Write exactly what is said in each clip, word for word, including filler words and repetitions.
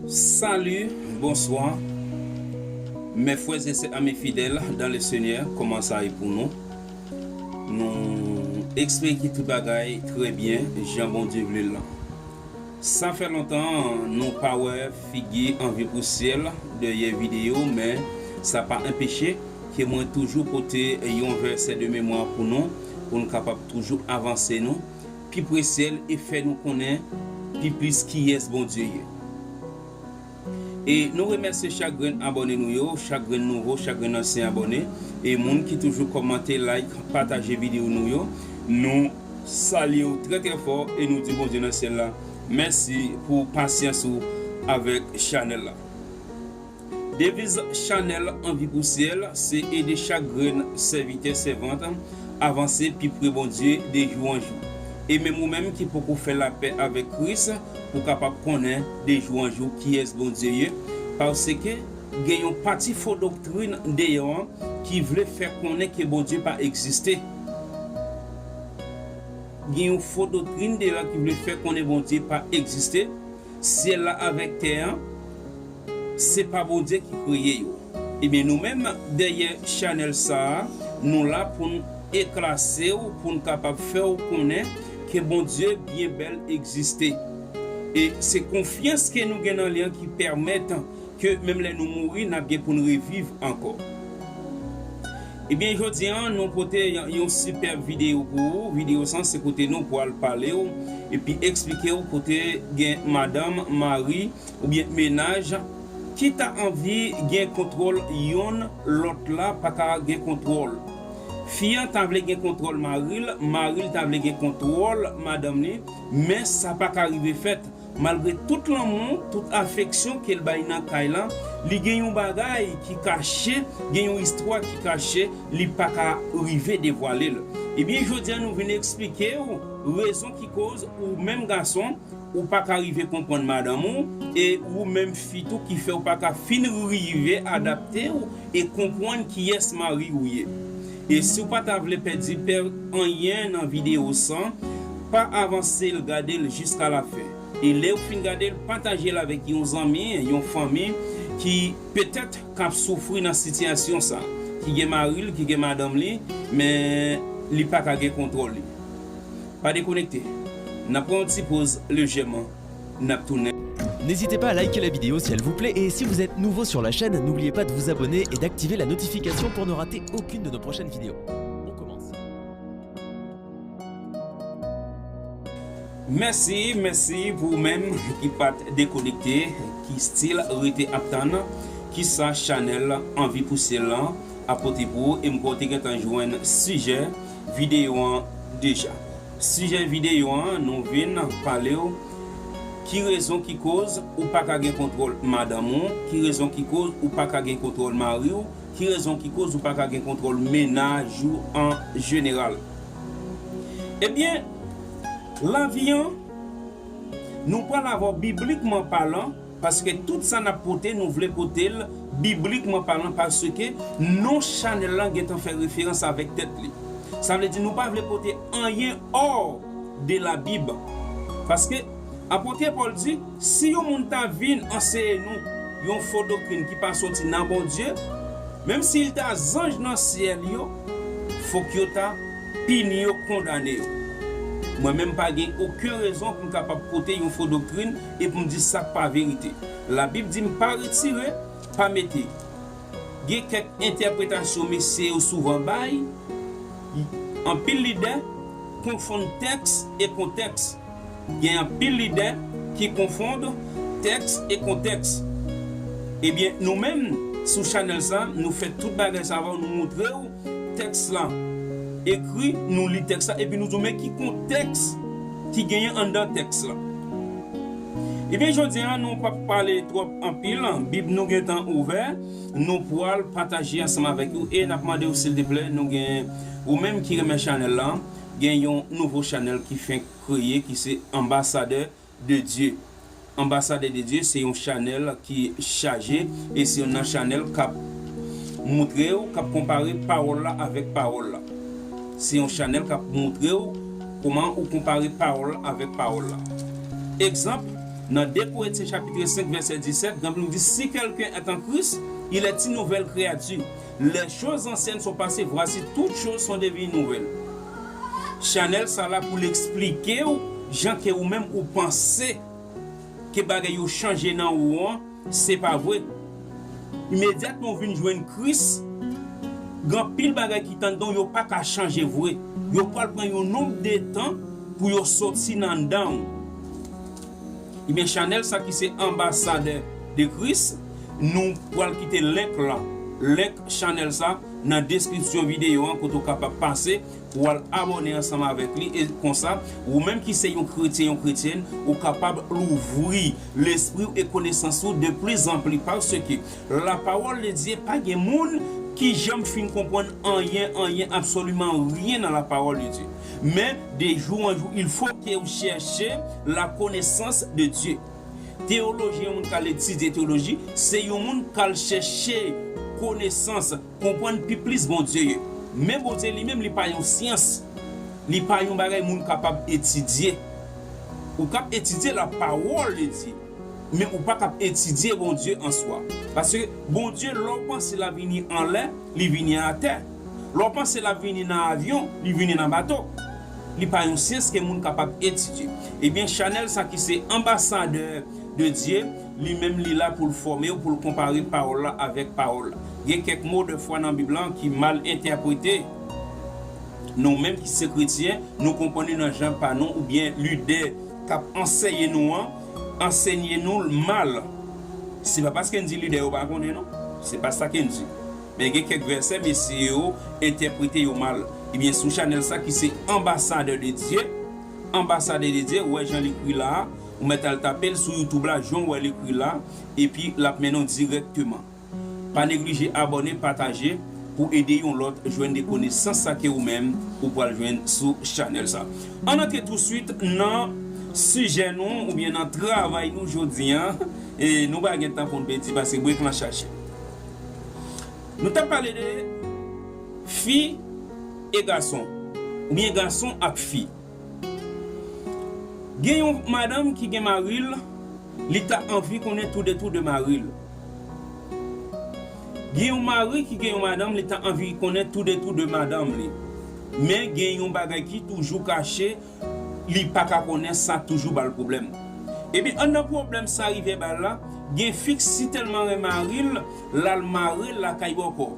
Salut, bonsoir. Mes frères et sœurs, amis fidèles dans le Seigneur, kòman sa ye pou nou? Nou espere ke tout bagay trè byen, jan Bondye vle l lan. Sa fè lontan nou pa wè figi Anvi pou Syèl dèyè videyo, men sa pa anpeche ke mwen toujou pote yon vèsè de memwa pou nou, pou n kapab toujou avanse nou pi pre syèl e fè nou konnen pi plis kiyès Bondye ye. E nou remèsye chak grenn abòne nou yo, chak grenn nouvo, chak grenn ansyen abòne, e moun ki toujou kòmante, like, pataje videyo nou yo. Nou salye w trè trè fò e nou di Bondye nan syèl la mèsi pou pasyans ou avèk chanèl la. Deviz chanèl Anvi pou Syèl se ede chak grenn sèvitè, sèvant avanse pi pre Bondye de jou an jou. E menm ou menm ki poko fè lapè avèk Kris, pou kapab konnen de jou an jou kiyès Bondye ye, paske gen yon pati fo doktrin deyò an ki vle fè konnen ke Bondye pa egziste. Gen yon fo doktrin deyò ki vle fè konnen Bondye pa egziste. Syèl la avèk tè an, se pa Bondye ki kreye yo. Ebyen, nou menm, dèyè chanèl sa a, nou la pou n eklase w, pou n kapab fè w konnen ke Bondye byen bèl egziste. E se konfyans ke nou gen nan li an ki pèmèt ke menm lè nou mouri, n ap gen pou n reviv ankò. Ebyen, jodi an, nou pote yon, yon sipèb videyo pou ou. Videyo sa, se kote nou pral pale w epi eksplike w kote gen madanm, mari, oubyen mennaj ki ta anvi gen kontwòl yonn, lòt la pa ka gen kontwòl. Fi an ta vle gen kontwòl mari l, mari l ta vle gen kontwòl madanm li, men sa pa ka rive fèt. Malgre tout lanmou, tout afeksyon ke l bay nan kay la, li gen yon bagay ki kache, gen yon istwa ki kache, li pa ka rive devwale l. Ebyen, jodi a nou vin eksplike w rezon ki koz ou menm gason, ou pa ka rive konprann madanm ou, e ou menm fi tou ki fè w pa ka fin rive adapte w e konprann kiyès mari ou ye. E si w pa ta vle pèdi pè anyen nan videyo sa, pa avanse l, gade l jiska lafen. E lè w fin gade l, pataje l avèk yon zanmi, yon fanmi ki petèt k ap soufri nan sitiyasyon sa, ki gen mari l, ki gen madanm li, men li pa ka gen kontwòl li. Pa dekonekte. N ap pran yon ti poz lejèman. N ap tounen. N'hésitez pas à liker la vidéo si elle vous plaît et si vous êtes nouveau sur la chaîne, n'oubliez pas de vous abonner et d'activer la notification pour ne rater aucune de nos prochaines vidéos. On commence. Mèsi, mèsi pou ou menm ki pa t dekonekte, ki still rete ap tann kisa chanèl Anvi pou Syèl lan ap pote pou ou, e m kwè w te gentan jwenn sijè videyo an deja. Sijè videyo an, nou vin pale w ki rezon ki koz ou pa ka gen kontwòl madanm ou, ki rezon ki koz ou pa ka gen kontwòl mari w, ki rezon ki koz ou pa ka gen kontwòl mennaj ou an jeneral. Ebyen, lavi an, nou pral avè w biblikman palan, paske tout sa n ap pote, nou vle pote l biblikman palan, paske non chanèl lan gentan fè referans avèk tèt li. Sa vle di nou pa vle pote anyen hors de la Bible. Paske apot Pòl di, si yon moun ta vin anseye nou yon fo doktrin ki pa soti nan Bondye, menm si l ta zanj nan syèl yo, fòk yo ta pini yo, kondane yo. Mwen menm pa gen okenn rezon pou m kapab pote yon fo doktrin e pou m di sa k pa verite. Labib di m pa retire, pa mete. Gen kèk entèpretasyon mesye yo souvan bay, anpil lidè konfonn tèks e kontèks. Gen anpil lidè ki konfonn tèks e kontèks. Ebyen, nou menm, sou chanèl sa, nou fè tout bagay sa avè w, nou montre w tèks la ekri, nou li tèks la, epi nou di w men ki kontèks ki genyen anndan tèks la. Ebyen, jodi a, nou p ap pale twòp anpil, Bib nou gentan ouvè, nou pral pataje ansanm avèk ou, e n ap mande w, silteplè, nou gen, ou menm ki renmen chanèl la, gen yon nouvo chanèl ki fenk kreye, ki se Anbasadè de Dye. Anbasadè de Dye se yon chanèl ki chaje e se yon nan chanèl k ap montre w, k ap konpare pawòl la avèk pawòl la. Se yon chanèl k ap montre w kòman ou konpare pawòl la avèk pawòl la. Egzanp, Nan de Korentyen chapit senk vèsè disèt, Granm li di, Si quelqu'un est en Christ, il est une nouvelle créature. Les choses anciennes sont passées, voici, toutes choses sont devenues nouvelles. Chanèl sa la pou l eksplike w jan ke ou menm ou panse ke bagay yo chanje nan ou an, se pa vre. Imedyatman w vin jwenn Kris, gen anpil bagay ki t anndan w yo pa ka chanje vre. Yo pral pran yon nonb de tan pou yo soti nan anndan w. Ebyen, chanèl sa ki se Anbasadè de Kris, nou pral kite link lan, link chanèl sa nan deskripsyon videyo an kote w kapab pase pou w al abòne ansanm avèk li, e konsa, ou menm ki se yon kretyen, yon kretyèn, ou kapab louvri lespri w e konesans ou de plus en plus, paske la parole de Dieu pa gen moun ki janm fin konprann anyen, anyen, absoliman ryen nan la parole de Dieu. Men, de jou an jou, il faut que ou chèche la connaissance de Dieu. Teyolojyen, yon moun k al etidye teyoloji, se yon moun k al chèche konesans, konprann pi plis Bondye ye. Men Bondye li menm, li pa yon syans, li pa yon bagay moun kapab etidye. Ou kab etidye la parole de Dieu, men ou pa kab etidye Bondye an swa. Paske Bondye, lè w panse l ap vini anlè, li vini atè. Lè w panse l ap vini nan avyon, li vini nan bato. Li pa yon syans ke moun kapab etidye. Ebyen, chanèl sa ki se Anbasadè de Dieu, li menm li la pou l fòme w, pou l konpare pawòl la avèk pawòl la. Gen kèk mo de fwa nan Bib lan ki mal entèprete. Nou menm ki se kretyen, nou konprann li nan jan pa nou oubyen lidè k ap anseye nou an, ansenye nou l mal. Se pa paske n di lidè yo pa konnen non. Se pa sa ke n di. Men gen kèk vèsè, mesye yo entèprete yo mal. Ebyen, sou chanèl sa ki se Anbasadè de Dieu, Anbasadè de Dieu, ou wè jan l ekri la a, ou mèt al tape l sou YouTube la, jan w wè l ekri la, epi l ap mennen w dirèkteman. Pa neglije abòne, pataje, pou ede yon lòt jwenn de konesans sa ke ou menm ou pral jwenn sou chanèl sa. Ann antre touswit nan sijè nou, oubyen nan travay nou jodi a, e nou pa gen tan pou n pèdi, paske brèk lan chache. Nou t ap pale de fi e gason, oubyen gason ak fi. Gen yon madanm ki gen mari l, li ta anvi konnen toudetou de mari l. Gen yon mari ki gen yon madanm, li ta anvi konnen toudetou de madanm li. Men gen yon bagay ki toujou kache, li pa ka konnen, sa toujou ba l pwoblèm. Epi anndan pwoblèm sa rive ba l la, gen fi k si tèlman renmen mari l, l al mare l lakay bòkò.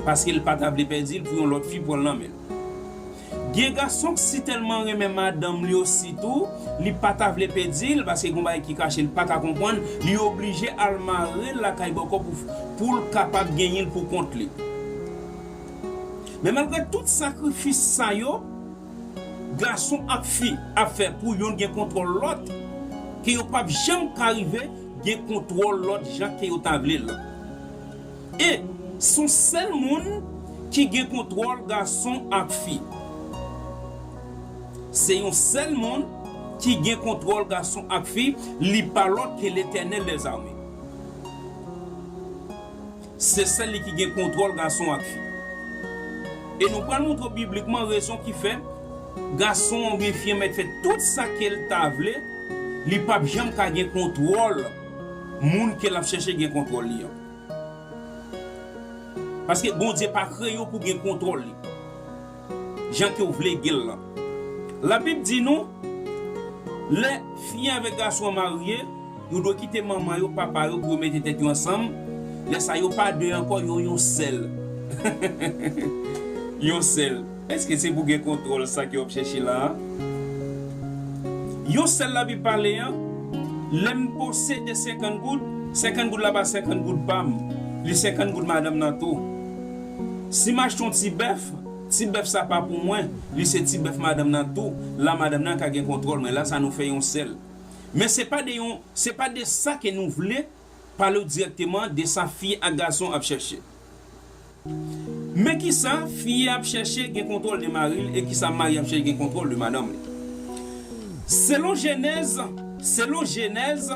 Paske l pa ta vle pèdi l pou yon lòt fi pran l nan men l. Gen gason k si tèlman renmen madanm li osi tou, li pa ta vle pèdi l, paske gon bagay ki kache l pa ka konprann, li oblije al mare l lakay bòkò pou, pou l kapab genyen l pou kont li. Men malgre tout sakrifis sa yo, gason ak fi ap fè pou yonn gen kontwòl lòt, ke yo p ap janm ka rive gen kontwòl lòt jan ke yo ta vle l. E se yon sèl moun ki gen kontwòl gason ak fi. Se yon sèl moun ki gen kontwòl gason ak fi, li pa lòt ke Letènèl dèzame. Se sèl li ki gen kontwòl gason ak fi. E nou pral montre w biblikman rezon ki fè gason an oubyen fi an mèt fè tout sa ke l ta vle, li p ap janm ka gen kontwòl moun ke l ap chèche gen kontwòl li an. Paske Bondye pa kreye w pou gen kontwòl li jan ke w vle gen l lan. Labib di nou, lè fi an avèk gason an marye, yo dwe kite manman yo, papa yo pou yo mete tèt yo ansanm. Lè sa yo pa de ankò, yo yon sèl. Yon sèl. Èske se pou gen kontwòl sa ke w ap chèche la a? Yon sèl Labib pale an, lè m posede senkant goud, senkant goud la pa senkant goud pa m, li senkant goud madanm nan tou. Si m achte yon ti bèf, ti bèf sa pa pou mwen, li se ti bèf madanm nan tou, la madanm nan ka gen kontwòl mwen, la sa nou fè yon sèl. Men se pa de yon, se pa de sa ke nou vle pale w dirèkteman de sa fi ak gason ap chèche. Men kisa fi ap chèche gen kontwòl de mari l e kisa mari ap chèche gen kontwòl de madanm li. Selon Jenèz, selon Jenèz,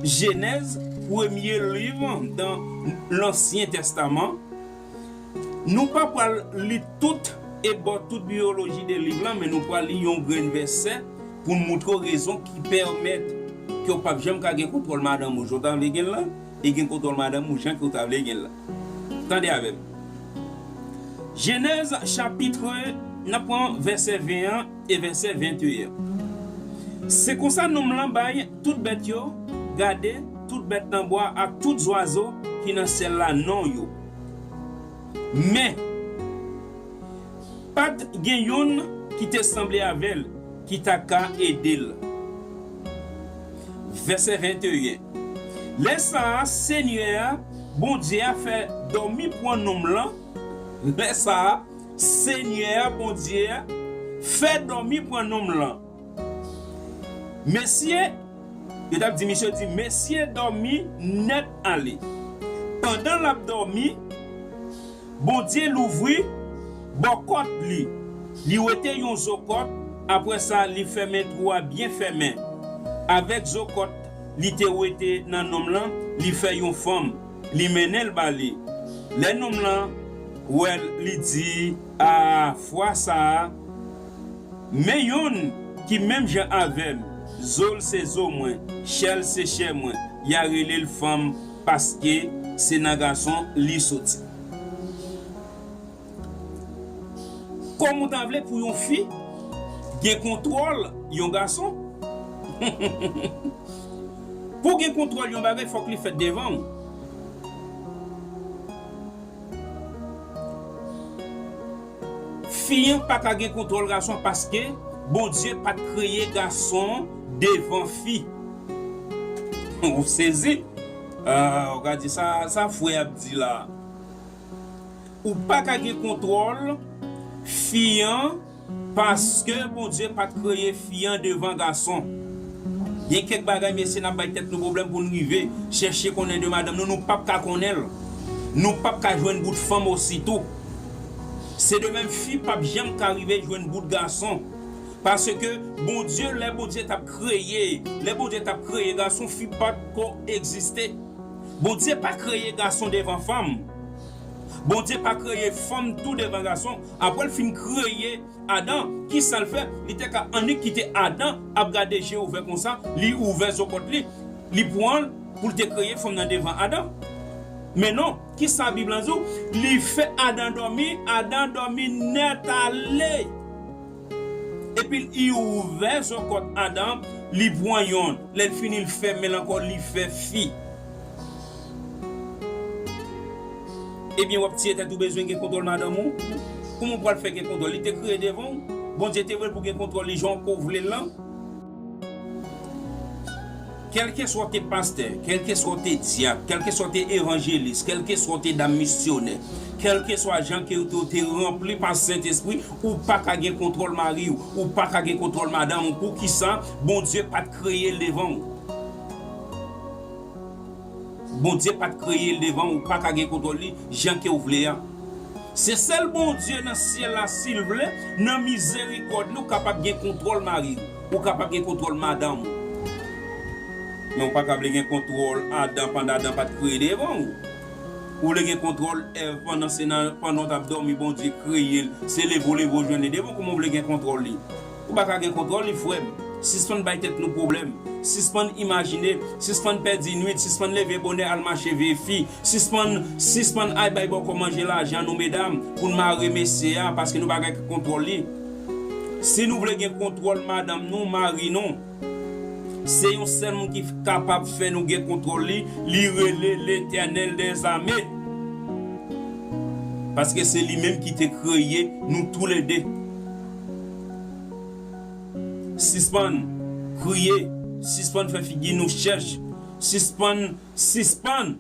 Jenèz, premye liv dan Lansyen Tèstaman, nou pa pral li tout e ba w tout biyoloji de liv lan, men nou pral li yon grenn vèsè pou n moutre w rezon ki pèmèt ke w p ap janm ka gen kontwòl madanm ou jan w ta vle gen l lan, e gen kontwòl madanm ou jan ke w ta vle gen l lan. Tande avè m. Jenèz chapit, n ap pran vèsè ven an e vèsè venteyen. Se konsa nonm lan bay tout bèt yo, gade, tout bèt nan bwa ak tout zwazo ki nan syèl la non yo. Men, pa t gen youn ki te sanble avè l, ki ta ka ede l. Vèsè venteyen. Lè sa a, Senyè a, Bondye a, fè dòmi pran nonm lan. Lè sa a, Senyè a, Bondye a, fè dòmi pran nonm lan. Mesye, yo t ap di misye, di, mesye dòmi nèt ale. Pandan l ap dòmi, Bondye louvri bòkòt li. Li wete yon zo kòt, apre sa, li fèmen twou a byen fèmen. Avèk zo kòt li te wete nan nonm lan, li fè yon fanm, li mennen l ba li. Lè nonm lan wè l, li di, a, fwa sa a, men youn ki menm jan avè m, zo l se zo mwen, chè l se chè mwen, y a rele l fanm, paske se nan gason li soti. Kòman w ta vle pou yon fi gen kontwòl yon gason? Pou w gen kontwòl yon bagay, fòk li fèt devan w. Fi an pa ka gen kontwòl gason paske Bondye pa t kreye gason devan fi. Ou sezi? Ah, ou ka di sa, sa frè ap di la. Ou pa ka gen kontwòl fi an paske Bondye pa t kreye fi an devan gason. Gen kèk bagay, mesye, n ap bay tèt nou pwoblèm pou n rive chèche konnen de madanm nou, nou p ap ka konnen l. Nou p ap ka jwenn bout fanm ositou. Se de menm fi p ap janm ka rive jwenn bout gason. Paske Bondye, lè Bondye t ap kreye, lè Bondye t ap kreye gason, fi pa t ko egziste. Bondye pa kreye gason devan fanm. Bondye pa kreye fanm tou devan gason. Apre l fin kreye Adan, ki sa l fè? Li te ka annik kite Adan ap gade je ouvè konsa, li ouvè zokòt li, li pran l pou l te kreye fanm nan devan Adan. Men non, ki sa Bib lan di w? Li fè Adan dòmi, Adan dòmi nèt ale. Epi li ouvè zokòt Adan, li pran yonn. Lè l fini, l fèmen l ankò, li fè fi. Ebyen, w ap tiye tèt ou bezwen gen kontwòl madanm ou? Kouman w pral fè gen kontwòl? Li te kreye devan w. Bondye te vle pou gen kontwòl li jan w vle l lan. Kèlkeswa w te pastè, kèlkeswa w te dyak, kèlkeswa w te evanjelis, kèlkeswa w te dam misyonè, kèlkeswa jan ke w te ranpli pa Sentespri, ou pa ka gen kontwòl mari w, ou pa ka gen kontwòl madanm ou. Poukisa? Bondye pa t kreye l devan w. Bondye pa t kreye l devan w, ou pa ka gen kontwòl li jan ke w vle a. Se sèl Bondye nan syèl la, si l vle, nan mizerikòd li, ou kapab gen kontwòl mari w, ou kapab gen kontwòl madanm ou. Men ou pa ka vle gen kontwòl Adan pandan Adan pa t kreye devan w. Ou vle gen kontwòl Èv pandan se nan, pandan w t ap dòmi, Bondye kreye l. Se leve w leve w jwenn li devan w, kouman w vle gen kontwòl li? Ou pa ka gen kontwòl li, frè m. Sispann bay tèt nou pwoblèm. Sispann imajine. Sispann pèdi nwit. Sispann leve bonè al mache veye fi. Sispann, sispann al bay bòkò manje lajan nou, medam, pou n mare mesye a, paske nou pa gen kontwòl li. Si nou vle gen kontwòl madanm nou, mari nou, se yon sèl moun ki kapab fè nou gen kontwòl li, li rele Letènèl dèzame. Paske se li menm ki te kreye nou toulede. Sispann kriye, sispann fè figi nou chèch, sispann, sispann.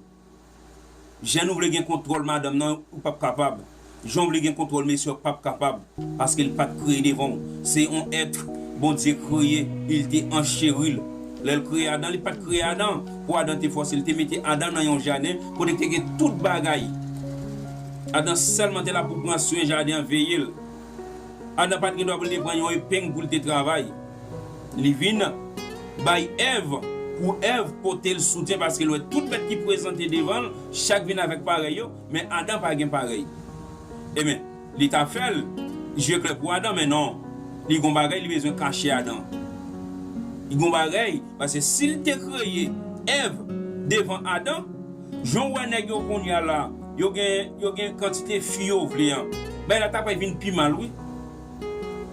Jan nou vle gen kontwòl madanm nan, ou p ap kapab. Jan w vle gen kontwòl mesye w p ap kapab, paske l pa t kreye devan w. Se yon èt Bondye kreye, il te ancheri l. Lè l kreye Adan, li pa t kreye Adan pou Adan te fòse l, te mete Adan nan yon jaden kote te gen tout bagay. Adan sèlman te la pou pran swen jaden an, veye l. Adan pa t gen dwa pou l te pran yon epeng pou l te travay. Li vin bay Èv, pou Èv pote l soutyen, paske l wè tout bèt ki prezante devan l, chak vin avèk parèy yo, men Adan pa gen parèy. Ebyen, li ta fè l je klè pou Adan, men non, li gon bagay li bezwen kache Adan. Gon bagay, paske si l te kreye Èv devan Adan, jan w wè nèg yo kounye a la, yo gen, yo gen kantite fi yo vle an, bagay la t ap vin pi mal, wi.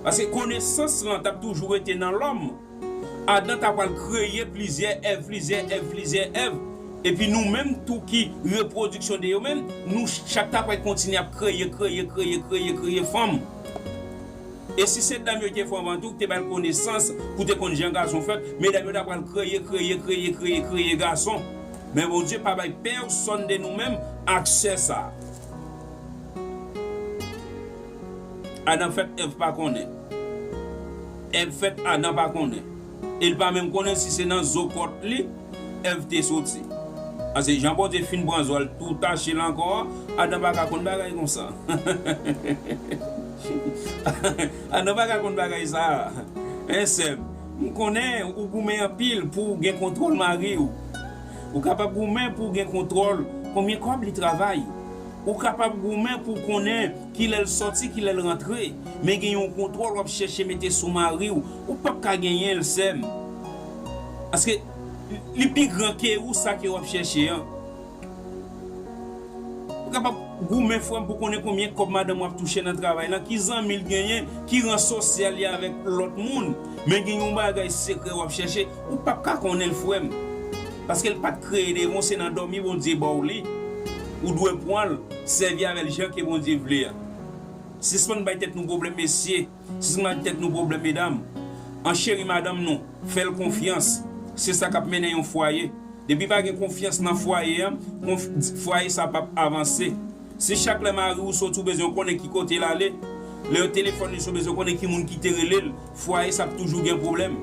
Paske konesans lan t ap toujou rete nan lòm. Adan ta pral kreye plizyè Èv, plizyè Èv, plizyè Èv. Epi nou menm tou ki repwodiksyon de yo menm, nou chak ta pral kontinye ap kreye, kreye, kreye, kreye, kreye fanm. E si se dam yo te fè anvan tou, ki te ba l konesans pou te konn jan gason fèt, medam yo ta pral kreye, kreye, kreye, kreye, kreye gason. Men Bondye pa bay pèsonn de nou menm aksè sa a. Adan fèt, Èv pa konnen. Èv fèt, Adan pa konnen. E l pa menm konnen si se nan zo kòt li Èv te soti. Paske jan Bondye fin pran zo a, l tou tache l ankò, Adan pa ka konn bagay konsa. Adan pa ka konn bagay sa a. Hein, sè m, m konnen ou goumen anpil pou w gen kontwòl mari w. Ou kapab goumen pou w gen kontwòl konbyen kòb li travay. Ou kapab goumen pou w konnen kilè l sòti, kilè l rantre. Men gen yon kontwòl w ap chèche mete sou mari w. Ou p ap ka genyen l, sè m. Paske li pi gran ke ou, sa ke w ap chèche an. Ou kapab goumen, frè m, pou konnen konbyen kòb madanm w ap touche nan travay lan, ki zanmi l genyen, ki ran sosyal li avèk lòt moun. Men gen yon bagay sekrè w ap chèche, ou p ap ka konnen l, frè m. Paske l pa t kreye devan w, se nan dòmi Bondye ba w li. Ou dwe pran l, sèvi avè l jan ke Bondye vle a. Sispann bay tèt nou pwoblèm, mesye. Sispann bay tèt nou pwoblèm, medam. An cheri madanm nou, fè l konfyans. Se sa k ap mennen yon fwaye. Depi pa gen konfyans nan fwaye a, konf-, fwaye sa p ap avanse. Si chak lè mari w soti, ou bezwen konnen ki kote l ale, lè yo telefòn li, si w bezwen konnen ki moun ki te rele l, fwaye sa ap toujou gen pwoblèm.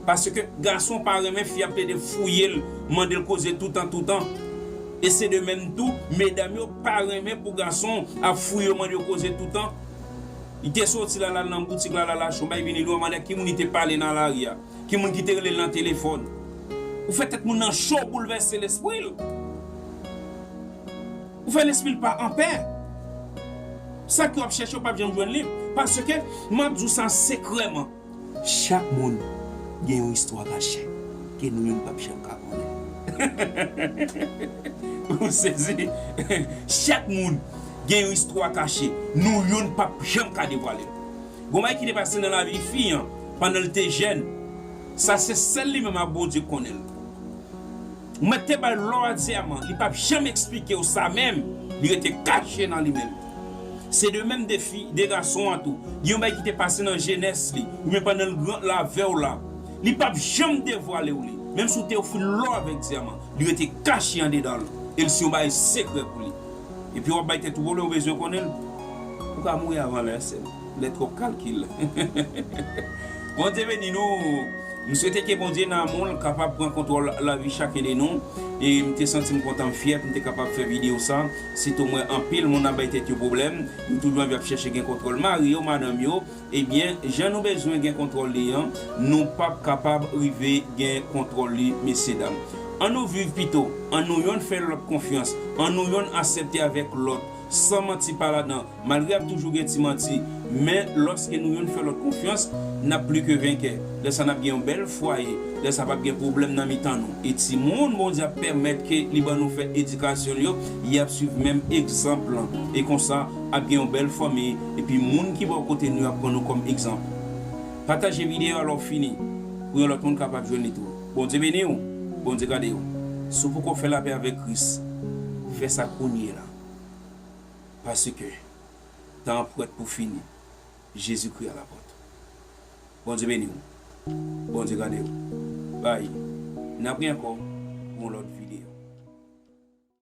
Paske gason pa renmen fi ap plede fouye l, mande l koze toutan, toutan. E se de menm tou, medam yo pa renmen pou gason ap fouye yo, mande yo koze toutan. Li te soti la, l al nan boutik la, l al achte yon bagay, vini, li mande ki moun li te pale nan lari a, ki moun ki te rele l nan telefòn. Ou fè tèt moun nan cho, ou boulvèse lespri l. Ou fè lespri l pa anpè. Sa ke w ap chèche, w p ap janm jwenn li. Paske, m ap di w sa sekrèman. Chak moun gen yon istwa kache ke nou youn p ap janm ka konnen. Ou sezi? Chak moun gen yon istwa kache nou youn p ap janm ka devwale. Gon bagay ki te pase nan lavi fi an pandan l te jèn, sa se sèl li menm ak Bondye k konnen l. Ou mèt te ba l lò a, dyaman, li p ap janm eksplike w sa menm, li rete kache nan li menm. Se de menm de fi, de gason an tou. Gen yon bagay ki te pase nan jenès li, oubyen pandan l gran, l avè w la. Li p ap janm devwale w li. Menm si w te ofri l lò avèk dyaman, li rete kache andedan l. E l se yon bagay sekrè pou li. Epi w ap bay tèt ou pwoblèm, ou bezwen konnen l. Ou ka mouri avan lè, sè m. Lè twòp kalkil. Bondye beni nou. M swete ke Bondye nan amou l kapab pran kontwòl lavi chaken de nou. E m te santi m kontan, m fyè pou m te kapab fè videyo sa. Sitou m wè anpil moun ap bay tèt yo pwoblèm. Yo toujou anvi ap chèche gen kontwòl mari yo, madanm yo. Ebyen, jan nou bezwen gen kontwòl li an, nou p ap kapab rive gen kontwòl li, mesye dam. Ann nou viv pito, ann nou yonn fè lòt konfyans, ann nou yonn aksepte avèk lòt, san manti pa ladan, malgre ap toujou gen ti manti, men lòske nou yonn fè lòt konfyans, n ap pli ke venkè. Lè sa n ap gen yon bèl fwaye, lè sa p ap gen pwoblèm nan mitan nou. E timoun Bondye ap pèmèt ke li ban nou fè edikasyon l yo, y ap swiv menm egzanp lan. E konsa, ap gen yon bèl fanmi, epi moun ki bò kote nou yo ap pran nou kòm egzanp. Pataje videyo a lè w fini, pou yon lòt moun kapab jwenn li tou. Bondye beni w, Bondye gade w. Si w poko fè lapè avèk Kris, fè sa kounye a. Paske tan an prèt pou fini. Jezikri a la pòt. Bondye beni w. Bondye gade w. Bay. N ap gen ankò yon lòt videyo.